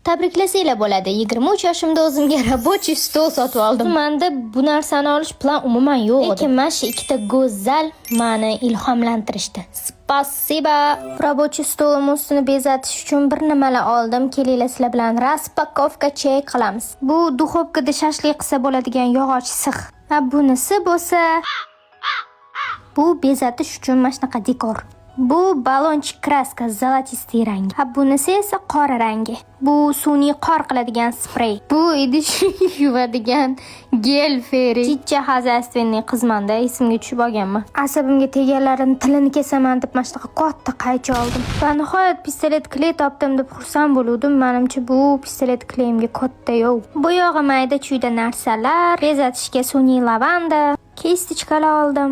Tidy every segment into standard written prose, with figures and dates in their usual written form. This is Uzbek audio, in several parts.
Tabriklasanglar bo'ladi. 23 yoshimda o'zimga рабочий stol sotib oldim. Menda bu narsani olish plan umuman yo'q edi. Lekin mana shu ikkita go'zal mani ilhomlantirishdi. Спасибо. Рабочий stolim ustini bezatish uchun bir nimalar oldim. Kelinglar, sizlar bilan распаковка чек qilamiz. Bu духовка da shashlik qilsa bo'ladigan yog'och six. Ha, bunisi bo'lsa, bu bezatish uchun mana shunaqa dekor. Bu баллончик краска, золотистый rangi. Ha, bunisi esa qora rangi. Bu sun'iy qor qiladigan sprey. Bu idish yuvadigan gel Fairy. Chicha хозяйственный qizmanda, esimga tushib olganman. Asabimga teganlarini tilini kesaman deb mana shunaqa katta qaychi oldim. Va nihoyat pistolet клей topdim deb xursand bo'luvdim. Manimcha, bu pistolet клей imga katta yo'q. Bu yog'i mayda chuyda narsalar, bezatishga sun'iy lavanda, кисточка lar oldim.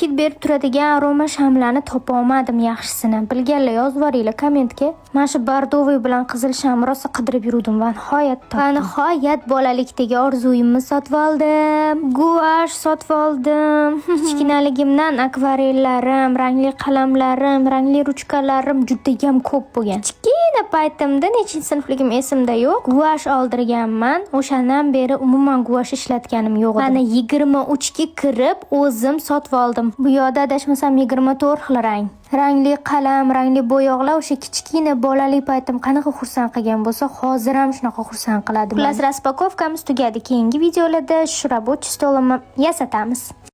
Hid berib turadigan aroma shamlarni topa olmadim yaxshisini. Bilganlar, yozib yuboringlar kommentga. Mana shu бордовый bilan qizil sham rosa qidirib yuruvdim va nihoyat topdim. Va nihoyat bolalikdagi orzuyimni sotib oldim. Guash sotib oldim. Kichkinaligimdan akvarellarim, rangli qalamlarim, rangli ruchkalarim judayam ko'p bo'lgan. Kichkina paytimda, nechinchi sinfligim esimda yo'q, guash oldirganman. O'shandan beri umuman guash ishlatganim yo'q edi. Mana, 23 ga kirib o'zim sotib oldim. Bu yoqda adashmasam 24 xil rang. Rangli qalam, rangli bo'yoqlar o'sha kichkina bolalik paytim qanaqa xursand qilgan bo'lsa, hozir ham shunaqa xursand qiladi. Xullas, распаковка miz tugadi. Keyingi videolarda shu рабочий stolimni yasatamiz.